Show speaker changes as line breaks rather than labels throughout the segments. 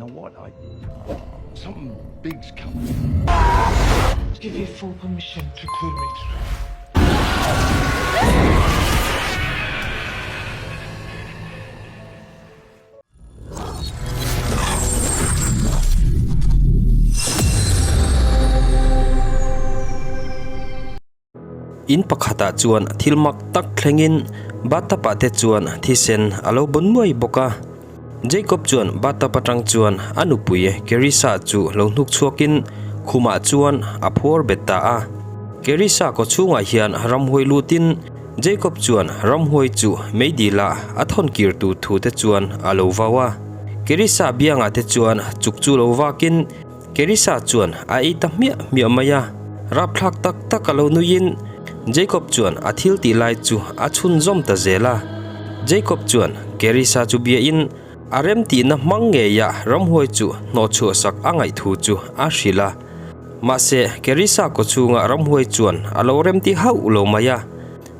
know what. I something big's coming.
Give you full permission to pull me through.
In pakhatah chuan thil mak tak thlengin bathtub ah te chuan thisen a lo bawn nuai bawk a. Jacob chuan bathtub atang chuan a nupui Kerisa chu lo hnuk chhuakin khumah chuan a phuar bet ta a. Kerisa kaw chhungah hian ramhuai lutin Jacob chuan ramhuai chu meidil ah a thawn kir tur thu te chuan a lo vau a. Kerisa biangah te chuan chuk chu lo vakin Kerisa chuan a ei ta hmiah hmiah mai a, rapthlak tak tak a lo nuiin Jacob chuan a thil tih lai chu a chhunzawm ta zel a. Jacob chuan Kerisa chu biain a remtihna hmang ngeia ramhuai chu hnawhchhuah sak a ngaih thu chu a hrilh a. Mahse, Kerisa kawchhunga ramhuai chuan a lo remti hauh lo mai a.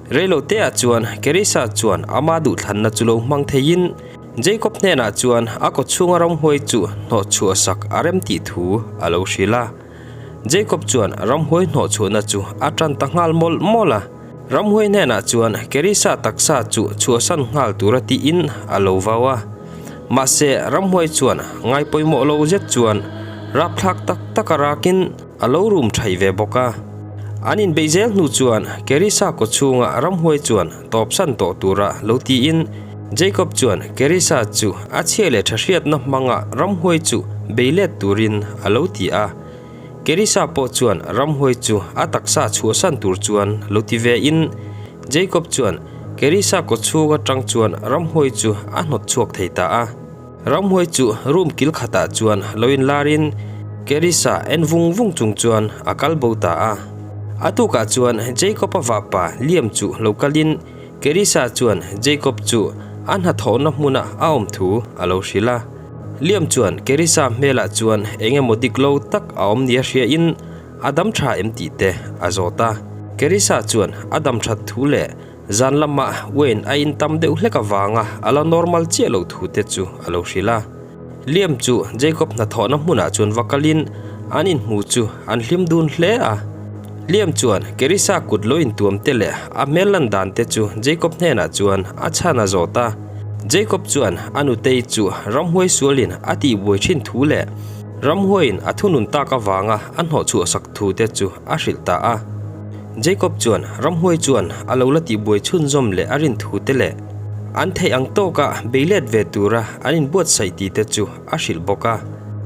Reiloteah chuan Kerisa chuan ama duhthlanna chu lo hmang theiin Jacob hnenah chuan a kawchhunga ramhuai chu hnawhchhuah sak a rem tih thu a lo hrilh a. Jacob chuan ramhuai hnawhchhuahna chu a tan ta nghal mawlh mawlh a. Ramhuai hnenah chuan Kerisa taksa chu chhuahsan nghal tura tiin a lo vau a. Mahse ramhuai chuan ngaipawimawh lo zet chuan rapthlak tak tak a rakin a lo rum thaih ve bawk a. An inbeih zel hnu chuan Kerisa kawchhunga ramhuai chuan tawpsan tawh tura lo tiin Jacob chuan Kerisa chu a chhia leh tha hriatna hmanga ramhuai chu bei let turin a lo ti a. Kerisa pawh chuan ramhuai chu a taksa chhuahsan tur chuan lo ti ve in Jacob chuan Kerisa kawchhung atang chuan ramhuai chu a hnawt chhuak thei ta a. Ramhuai chu room kil khatah chuan lo inlarin Kerisa en vung vung chung chuan a kal bo ta a. A tukah chuan Jacob-a vapa Liam chu lo kalin Kerisa chuan Jacob chu a hnathawhna hmuna a awm thu a lo hrilh a. Liam chuan Kerisa hmelah chuan eng emaw dik lo tak a awm nia hriain a dam tha em tih te a zawt a. Kerisa chuan a dam that thu leh zan lamah Wayne a intam deuh hlek avanga a la normal chiah lo thu te chu a lo hrilh a. Liam chu Jacob hnathawhna hmunah chuan va kalin an inhmu chu an hlim dun hle a. Liam chuan Kerisa kut lo intuam te leh a hmel lan dan te chu Jacob hnenah chuan a chhan a zawt a. Jacob chuan a nutei chu ramhuai sualin a tihbuai thin thu leh ramhuaiin a thunun tak avanga a hnawhchhuah sak thu te chu a hrilh ta a. Jacob chuan ramhuai chuan a lo la tihbuai chhunzawm leh a rin thu te leh an theih ang tawka bei let ve tura an inbuatsaih tih te chu a hrilh bawk a.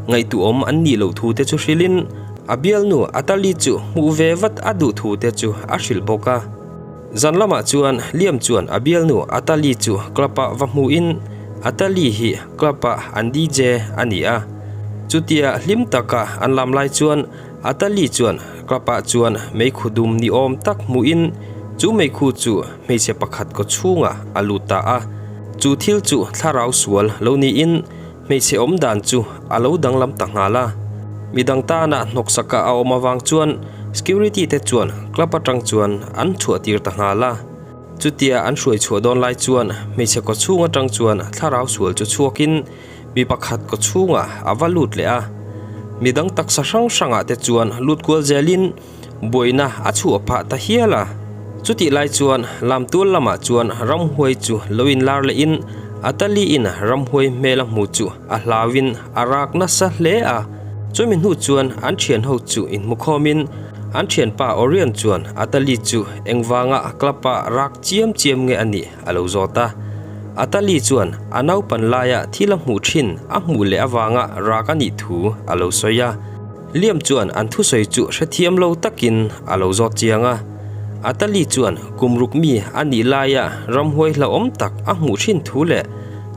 Ngaihtuahawm an nih loh thu te chu hrilhin a bialnu Atali chu hmuh ve vat a duh thu te chu a hrilh bawk a. Zan lamah chuan Liam chuan a bialnu Atali chu club-ah va hmuhin Atali hi club-ah an DJ a ni a. Chutia hlim taka an lam lai chuan Atali chuan club-ah chuan meikhu dum ni awm tak hmuhin chu meikhu chu hmeichhe pakhat kaw chhungah a lut ta a. Chu thil chu thlarau sual lo niin hmeichhe awm dan chu a lo danglam ta nghal a. Midang tana hnawksaka a awm avang chuan security te chuan club atang chuan an chhuah tir ta nghal a. Chutia an hruai chhuah dawn lai chuan hmeichhe kaw chhung atang chuan thlarau sual chu chhuakin mi pakhat kaw chhungah a va lut leh a. Midang taksa hrang hrangah te chuan lut kual zelin Buaina a chhuah phah ta hial a. Chutih lai chuan Lamtual lamah chuan ramhuai chu lo inlar lehin Atali-in ramhuai hmel a hmu chu a hlauin a rak nasa hle a. Chumi hnu chuan an thianho chu inhmukhawmin an thianpa Orion chuan Atali chu engvanga club-ah rak chiam chiam nge a nih a lo zawt a. Atali chuan a naupan laia thil a hmuh thin a hmuh leh avanga rak a nih thu a lo sawi a. Liam chuan an thusawi chu hrethiam lo takin a lo zawt chiang a. Atali chuan kum ruk mi a nih laia ramhuai hlauhawm tak a hmuh thin thu leh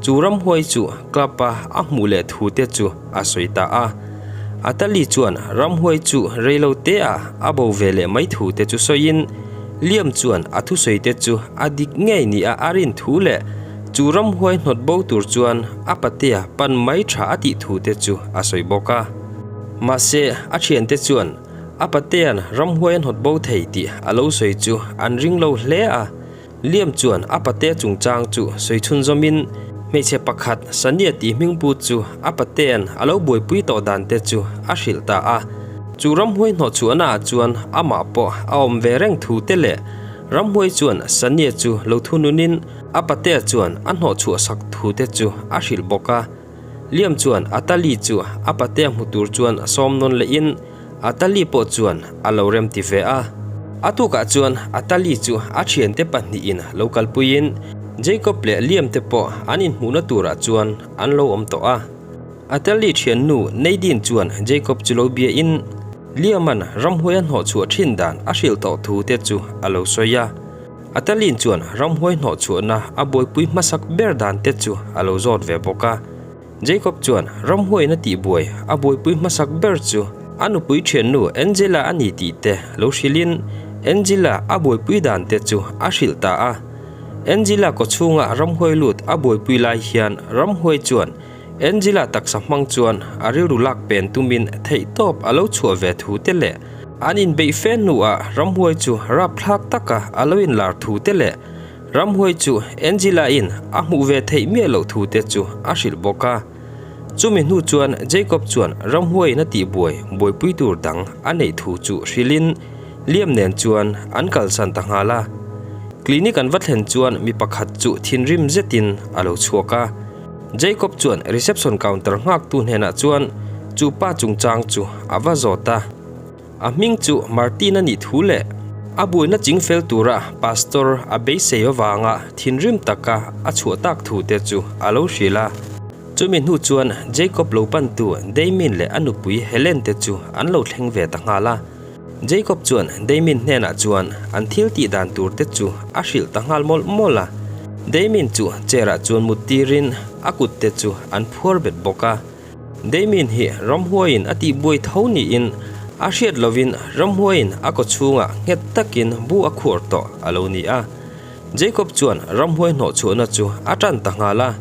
chu ramhuai chu club-a a hmuh leh thu te chu a sawi ta a. Atali chuan ramhuai chu reilo teah a bo ve leh mai thu te chu sawiin Liam chuan a thusawi te chu a dik ngei nia a rin thu leh chu ramhuai hnawt bo tur chuan a patea pan mai tha a tih thu te chu a sawi bawk a. Mahse, a thiante chuan a patea'n ramhuai a hnawt bo thei tih a lo sawi chu an ring lo hle a. Liam chuan a patea chungchang chu sawi chhunzawmin Hmeichhe pakhat Sania tih hmingpu chu a pate'n a lo buaipui tawh dan te chu a hrilh ta a. Chu ramhuai hnawhchhuahna ah chuan amah pawh a awm ve reng thu te leh ramhuai chuan Sania chu lo thununin a patea chuan a hnawhchhuah sak thu te chu a hrilh bawk a. Liam chuan Atali chu a patea hmu tur chuan sawm nawn lehin Atali pawh chuan a lo rem ti ve a. A tukah chuan Atali chu a thiante pahnihin lo kalpuiin Jacob leh Liam te pawh an inhmuhna turah chuan an lo awm tawh a. Atali thiannu Nadine chuan Jacob chu lo biain Liam-a'n ramhuai a hnawhchhuah thin dan a hrilh tawh thu te chu a lo sawi a. Atalin chuan ramhuai hnawhchhuahna a buaipui hmasak ber dan te chu a lo zawt ve bawk a. Jacob chuan ramhuaiin a tihbuai a buaipui hmasak ber chu a nupui thiannu Angela a ni tih te lo hrilhin Angela a buaipui dan te chu a hrilh ta a. Angela kawchhunga ramhuai lut a buaipui lai hian ramhuai chuan Angela taksa hmang chuan a rilru lak pen tumin theihtawp a lo chhuah ve thu te leh an inbeih fe hnuah ramhuai chu rapthlak taka a lo inlar thu te leh Ramhuai chu Angela-in a hmuh ve theih miah loh thu te chu a hrilh bawk a. Chumi hnu chuan Jacob chuan ramhuaiin a tihbuai buaipui tur dang a neih thu chu hrilhin Liam nen chuan an kalsan ta nghal a. Clinic an va thlen chuan mi pakhat chu thinrim zetin a lo chhuak a. Jacob chuan reception counter nghaktu hnenah chuan chu pa chungchang chu a va zawt a. A hming chu Martin a nih thu leh a buaina ching fel tura Pastor a beisei avanga thinrim taka a chhuah tak thu te chu a lo hrilh a. Chumi hnu chuan Jacob lo pantu Damien leh a nupui Helen te chu an lo thleng ve ta nghal a. Jacob chuan Damien hnenah chuan an thil tih dan tur te chu a hrilh ta nghal mawlh mawlh a. Damien chu chair ah chuan mut tirin a kut te chu an phuar bet bawk a. Damien hi ramhuaiin a tihbuai tho niin a hriat lovin ramhuaiin a kawchhungah nghet takin bu a khuar tawh a lo ni a. Jacob chuan ramhuai hnawhchhuahna chu a tan ta nghal a.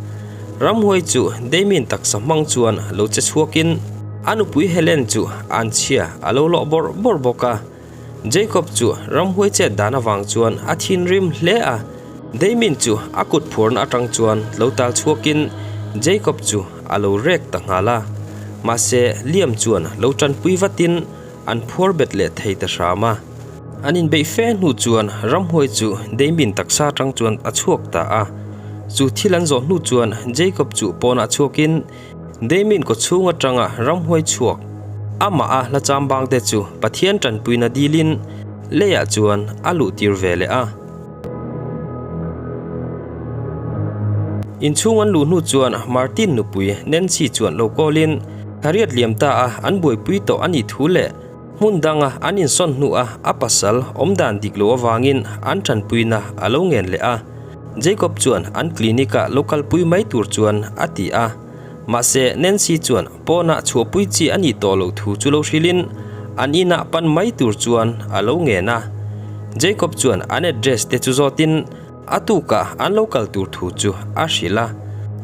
Ramhuai chu Damien taksa hmang chuan lo che chhuakin a nupui Helen chu anchhia a lo lawh bawrh bawrh bawk a. Jacob chu ramhuai chet dan avang chuan a thinrim hle a, Damien chu a kut phuarna atang chuan lo tal chhuakin Jacob chu a lo rek ta nghal a. Mahse, Liam chuan lo tanpui vatin an phuar bet leh thei ta hram a. An inbeih fe hnu chuan ramhuai chu Damien taksa atang chuan a chhuak ta a. Chu thil an zawh hnu chuan Jacob chu pawnah chhuakin Damien kawchhung atanga ramhuai chhuak amah a hla chambang te chu Pathian tanpuina dilin leiah chuan a luh tir ve leh a. Inchhung an luh hnu chuan Martin nupui Nancy chuan lo call-in thariat liam ta a an buaipui tawh a nih thu leh hmun danga an insawn hnuah a pasal awmdan dik lo avangin an tanpuina a lo ngen leh a. Jacob chuan an clinic-ah lo kalpui mai tur chuan a ti a, mahse Nancy chuan pawnah chhuahpui chi a nih tawh loh thu chu lo hrilhin an inah pan mai tur chuan a lo ngen a. Jacob chuan an address te chu zawtin a tukah an lo kal tur thu chu a hrilh a.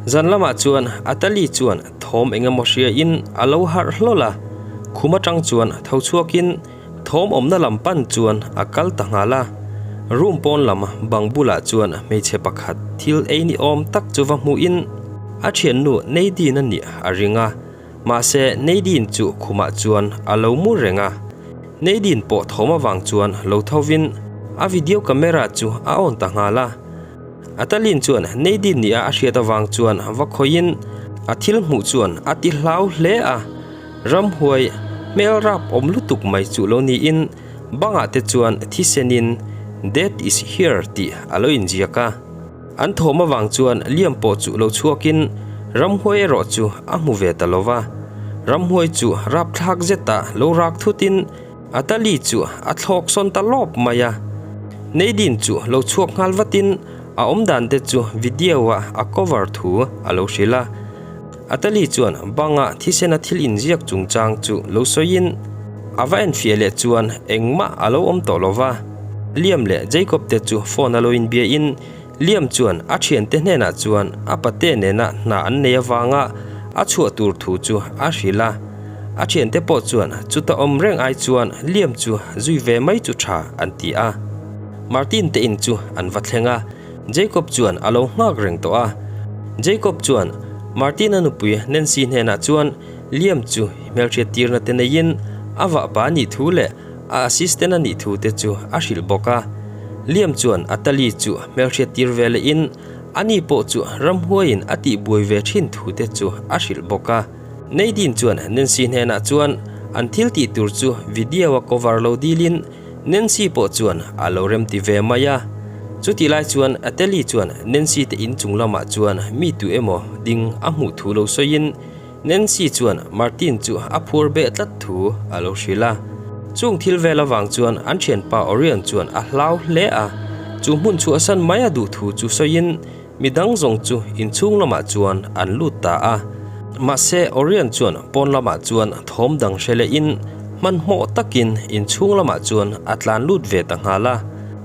Zan lamah chuan Atali chuan thawm eng emaw hriain a lo harh hlawl a, khum atang chuan tho chhuakin Thawm awmna lam pan chuan a kal ta nghal a, room pawn lam bang bulah chuan hmeichhe pakhat thil ei ni awm tak chu va hmuhin a thiannu Nadine a nih a ring a, mahse Nadine chu khumah chuan a lo mu reng a, Nadine pawh thawm avang chuan lo thovin a video camera chu a on ta nghal a. Atalin chuan Nadine nia a hriat avang chuan va khawihin a thil hmuh chuan a ti hlau hle a. Ramhuai hmel rap awm lutuk mai chu lo niin bangah te chuan thisenin Death is here tih a lo inziak a. An thawm avang chuan Liam pawh chu lo chhuakin ramhuai erawh chu a hmu ve ta lo va. Ramhuai chu rapthlak zetah lo rak thutin Atali chu a thlawk sawn ta lawp mai a. Nadine chu lo chhuak nghal vatin a awmdan te chu video ah a cover thu a lo hrilh a. Atali chuan banga thisena thil inziak chungchang chu lo sawiin a va enfiah leh chuan engmah a lo awm tawh lo va. Liam leh Jacob te chu phone a lo inbiain Liam chuan a thiante hnenah chuan a pate nena hna an nei avanga a chhuah tur thu chu a hrilh a. A thiante pawh chuan chuta awm reng ai chuan Liam chu zui ve mai chu tha an ti a. Martin te in chu an va thleng a, Jacob chuan a lo nghak reng tawh a. Jacob chuan Martin-a nupui Nancy hnenah chuan Liam chu hmelhriat tirna te neiin a vahpa a nih thu leh a assistant a nih thu te chu a hrilh bawk a. Liam chuan Atali chu hmelhriat tir ve lehin ani pawh chu ramhuaiin a tihbuai ve thin thu te chu a hrilh bawk a. Nadine chuan Nancy hnenah chuan an thil tih tur chu video a cover lo dilin Nancy pawh chuan a lo remti ve mai a. Chutih lai chuan Ateli chuan Nancy te inchung lamah chuan mi tu emaw ding a hmuh thu lo sawiin Nancy chuan Martin chu a phur beh tlat thu a lo hrilh a. Chung thil vel avang chuan an thianpa Orion chuan a hlau hle a, chu hmun chhuahsan mai a duh thu chu sawiin Mi dang zawng chu inchhung lamah chuan an lut ta a. Mahse, Orion chuan pawn lamah chuan thawm dang hre lehin hmanhmawh takin inchhung lamah chuan a tlan lut ve ta nghal a.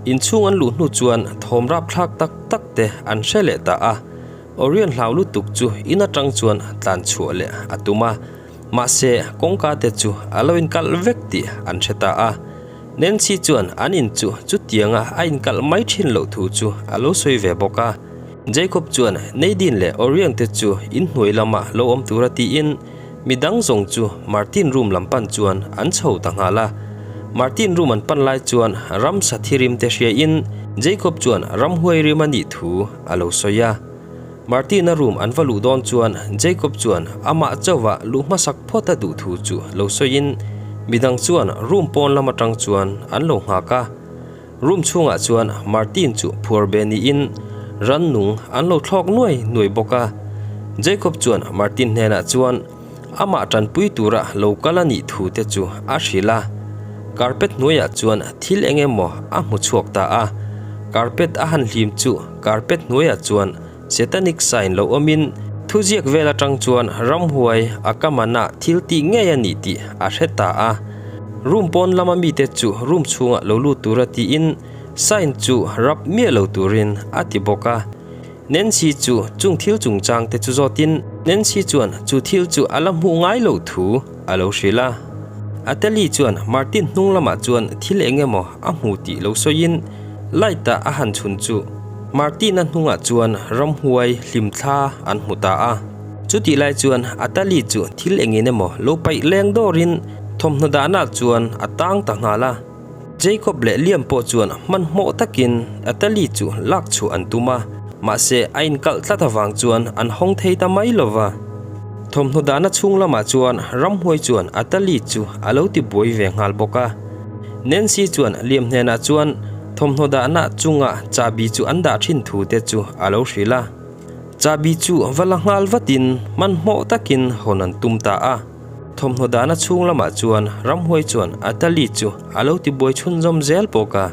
Inchhung an luh hnu chuan thawm rapthlak tak tak te an hre leh ta a. Orion hlau lutuk chu in atang chuan tlan chhuah leh a tum a. Mahse, kawngka te chu a lo inkalh vek tih an hre ta a. Nancy chuan an in chu chutianga a inkalh mai thin loh thu chu a lo sawi ve bawk a. Jacob chuan Nadine leh Orion te chu inhnuai lama lo awm tura tiin mi dang zawng chu Martin room lam pan chuan an chho ta nghal a. Martin room an pan lai chuan ramsa thirim te hriain Jacob chuan ramhuai rim a nih thu a lo sawi a. Martin-a room an va luh dawn chuan Jacob chuan amah chauhah luh hmasak phawt a duh thu chu lo sawiin midang chuan room pawn lam atang chuan an lo nghak a. Room chhungah chuan Martin chu phuar be niin rannung an lo thlawk nuai nuai bawk a. Jacob chuan Martin hnenah chuan amah tanpui tura lo kal a nih thu te chu a hrilh a. Carpet hnuaiah chuan thil eng emaw a hmu chhuak ta a. Carpet a han hlim chu carpet hnuaiah chuan Satanic sign lo awmin thuziak vel atang chuan ramhuai a kamana thil tih ngei a nih tih a hre ta a. Room pawn lama mite chu room chhungah lo lut tura tiin sign chu rap miah lo turin a ti bawk a. Nancy chu chung thil chungchang te chu zawtin Nancy chuan chu thil chu a la hmuh ngai loh thu a lo hrilh a. Ateli chuan Martin hnung lamah chuan thil eng emaw a hmu tih lo sawiin light ah a han chhun chu Martin-a hnungah chuan ramhuai hlimthla an hmu ta a. Chutih lai chuan Atali chu thil engin emaw lo paih leng dawrin thawmhnaw dahna chuan a tang ta nghal a. Jacob leh Liam pawh chuan hmanhmawh takin Atali chu lak chhuah an tum a, mahse a inkalh tlat avang chuan an hawng thei ta mai lo va. Thawmhnaw dahna chhung lamah chuan ramhuai chuan Atali chu a lo ti buai ve nghal bawk a. Nancy chuan Liam hnenah chuan thawmhnaw dahna chunga chahbi chu an dah thin thu te chu a lo hrilh a. Chahbi chu va la nghal vatin hmanhmawh takin hawn an tum ta a. Thawmhnaw dahna chhung lamah chuan ramhuai chuan Atali chu a lo tibuai chhunzawm zel bawk a.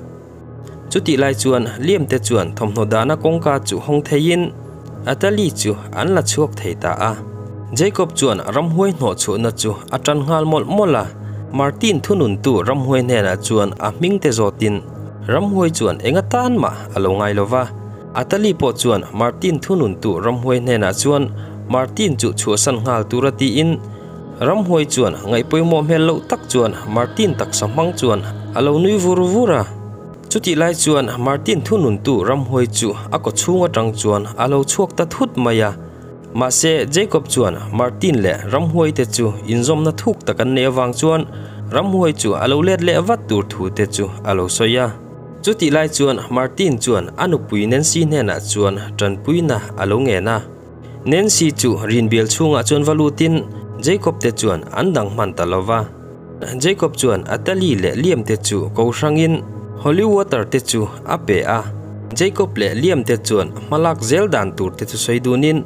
Chutih lai chuan Liam te chuan thawmhnaw dahna kawngka chu hawng theiin Atali chu an la chhuak thei ta a. Jacob chuan ramhuai hnawh chhuahna chu a tan nghal mawlh mawlh a. Martin thununtu ramhuai hnenah chuan a hming te zawtin ramhuai chuan eng atan mah a lo ngai lo va. Atali pawh chuan Martin thununtu ramhuai hnenah chuan Martin chu chhuahsan nghal tura tiin ramhuai chuan ngaihpawimawh hmel loh tak chuan Martin taksa hmang chuan a lo nui vur vur a. Chutih lai chuan Martin thununtu ramhuai chu a kaw chhung atang chuan a lo chhuak ta thut mai a. Mahse Jacob chuan Martin leh ramhuai te chu inzawmna thuk tak an neih avang chuan ramhuai chu a lo let leh vat tur thu te chu a lo sawi a. Chutih lai chuan Martin chuan a nupui Nancy hnenah chuan tanpuina a lo ngen a. Nancy chu rinbial chhungah chuan va lutin Jacob te chuan an dang hman ta lo va. Jacob chuan Atali leh Liam te chu ko hrangin Holy Water te chu a pe a. Jacob leh Liam te chuan hmalak zel dan tur te chu sawi dunin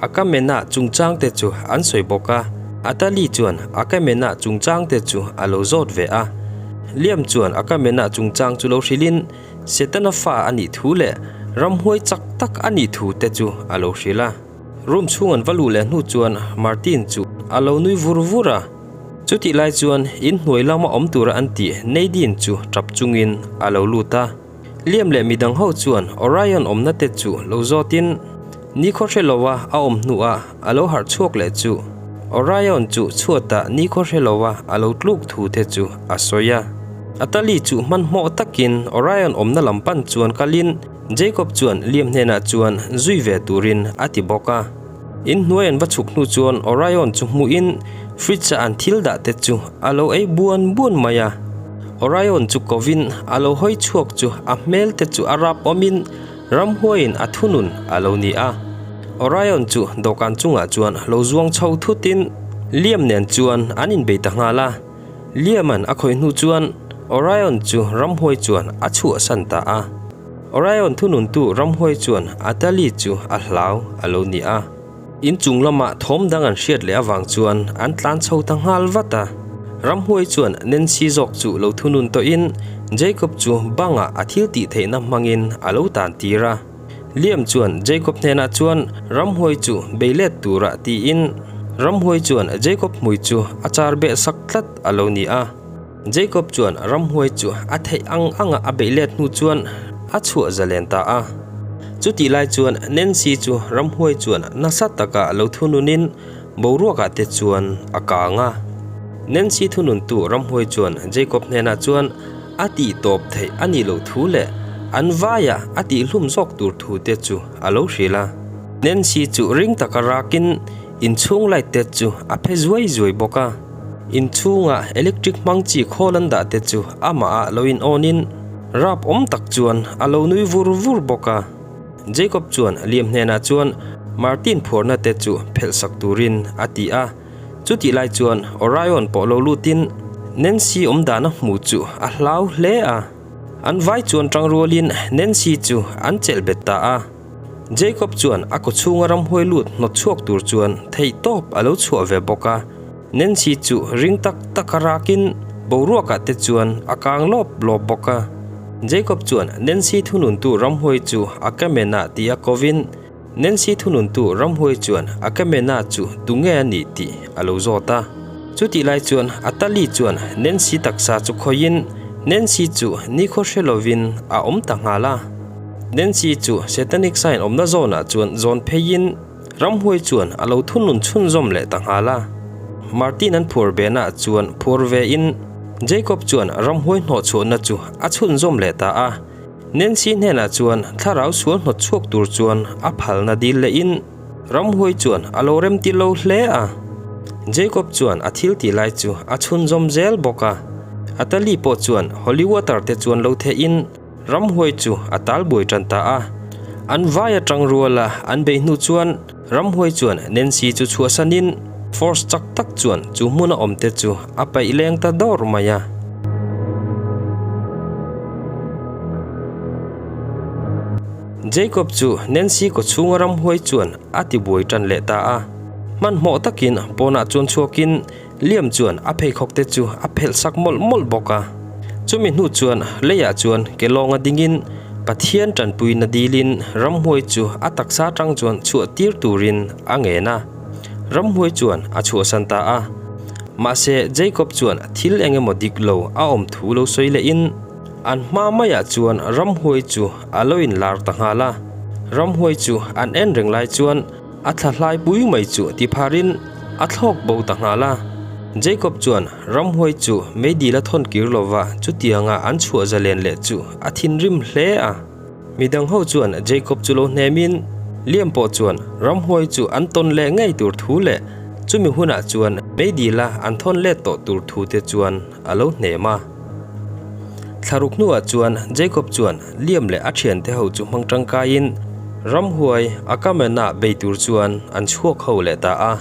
Akamena chungchang te chu an sawi bawk a. Atali chuan Akamena chungchang te chu a lo zawt ve a. Liam chuan Akamena chungchang chu lo hrilhin Setana fa a nih thu leh ramhuai chak tak a nih thu te chu a lo hrilh a. Room chhung an va luh leh hnu chuan Martin chu a lo nui vur vur a. Chutih lai chuan inhnuai lama awm tura an tih Nadine chu tap chungin a lo lut a. Liam leh midang ho chuan Orion awmna te chu lo zawtin nikhaw hre loa a awm hnuah a lo harh chhuak leh chu Orion chu chhuatah nikhaw hre loa a lo tluk thu te chu a sawi a. Atali chu hmanhmawh takin Orion awmna lam pan chuan kalin Jacob chuan Liam hnenah chuan zui ve turin a ti bawk a. In hnuai an va chhuk hnu chuan Orion chu hmuhin fridge a an thil dah te chu a lo ei buan buan mai a. Orion chu kovin a lo hawi chhuak chu a hmel te chu a rap awmin ramhuaiin a thunun a lo ni a. Orion chu dawhkan chungah chuan lo zuang chho thutin Liam nen chuan an inbei ta nghal a. Liam-a'n a khawih hnu chuan Orion chu ramhuai chuan a chhuahsan ta a. Orion thununtu ramhuai chuan Atali chu a hlau a lo ni a. In chung lamah thawm dang an hriat leh avang chuan an tlan chho ta nghal vat a. Ramhuai chuan Nancy zawk chu lo thunun tawhin Jacob chu bangah a thil tih theihna hmangin a lo tan tir a. Liam chuan Jacob hnenah chuan ramhuai chu bei let turah tiin ramhuai chuan Jacob hmui chu a char beh sak tlat a lo ni a. Jacob chuan ramhuai chu a theih ang anga a beih let hnu chuan a chhuah zalen ta a. Chutih lai chuan Nancy chu ramhuai chuan nasa taka lo thununin boruakah te chuan a kang a. Nancy thununtu ramhuai chuan Jacob hnenah chuan a tih tawp theih a nih loh thu leh an vaia a tihhlum zawk tur thu te chu a lo hrilh a. Nancy chu ring taka rakin inchhung light te chu a phe zuai zuai bawk a. Inchhunga electric hmang chi khawl an dah te chu amah ah lo in on in rap awm tak chuan a lo nui vur vur bawk a. Jacob chuan Liam hnenah chuan Martin phuarna te chu phelh sak turin a ti a. Chutih lai chuan Orion pawh lo lutin Nancy awm dan a hmu chu a hlau hle a. An vai chuan tangrualin Nancy chu an chelh bet ta a. Jacob chuan a kawchhunga ramhuai lut hnawt chhuak tur chuan theihtawp a lo chhuah ve bawk a. Nancy chu ring tak tak a rakin boruakah te chuan a kang lawp lawp bawk a. Jacob chuan Nancy thununtu ramhuai chu a Kamena tih a kovin Nancy thununtu ramhuai chuan a Kamena chu tunge a nih tih a lo zawt a. Chutih lai chuan Atali chuan Nancy taksa chu khawihin Nancy chu nikhaw hre lovin a awm ta nghal a. Nancy chu Satanic sign awmna zawnah chuan zawn pheiin ramhuai chuan a lo thunun chhunzawm leh ta nghal a. Martin an phuar behnaah chuan phuar vein Jacob chuan ramhuai hnawhchhuahna chu a chhunzawm leh ta a. Nancy hnenah chuan thlarau sual hnawt chhuak tur chuan a phalna dil lehin ramhuai chuan a lo remti lo hle a. Jacob chuan a thil tih lai chu a chhunzawm zel bawk a. Atali pawh chuan holy water te chuan lo thehin Ramhuai chu a tal buai tan ta a. An vai atang rual a an beih hnu chuan Ramhuai chuan Nancy chu chhuahsanin force chak tak chuan chu hmuna awm te chu a paih leng ta dawr mai a. Jacob chu Nancy kawchhunga Ramhuai chuan a ti buai tan leh ta a. Hmanhmawh takin pawnah chuan chhuakin Liam chuan a pheikhawk te chu a phelh sak mawlh mawlh bawk a. Chumi hnu chuan leiah chuan ke lawnga dingin Pathian tanpuina dilin ramhuai chu a taksa atang chuan chhuah tir turin a ngen a. Ramhuai chuan a chhuahsan ta a. Mahse Jacob chuan thil eng emaw dik lo a awm thu lo sawi lehin an hma maiah chuan ramhuai chu a lo inlar ta nghal a. Ramhuai chu an en reng lai chuan A thla hlai pui mai chu ti pharin a thlawk bo ta nghal a. Jacob chuan ramhuai chu meidil a thawn kir lova chutianga an chhuah zalen leh chu a thinrim hle a. Midang ho chuan Jacob chu lo hnemin Liam pawh chuan ramhuai chu an tawn leh ngei tur thu leh chumi hunah chuan meidila an thawn let tawh tur thu te chuan a lo hnem a. Thlaruk hnuah chuan Jacob chuan Liam leh a thiante ho chu hmang tangkaiin ramhuai a kamena bei tur chuan an chhuak ho leh ta a.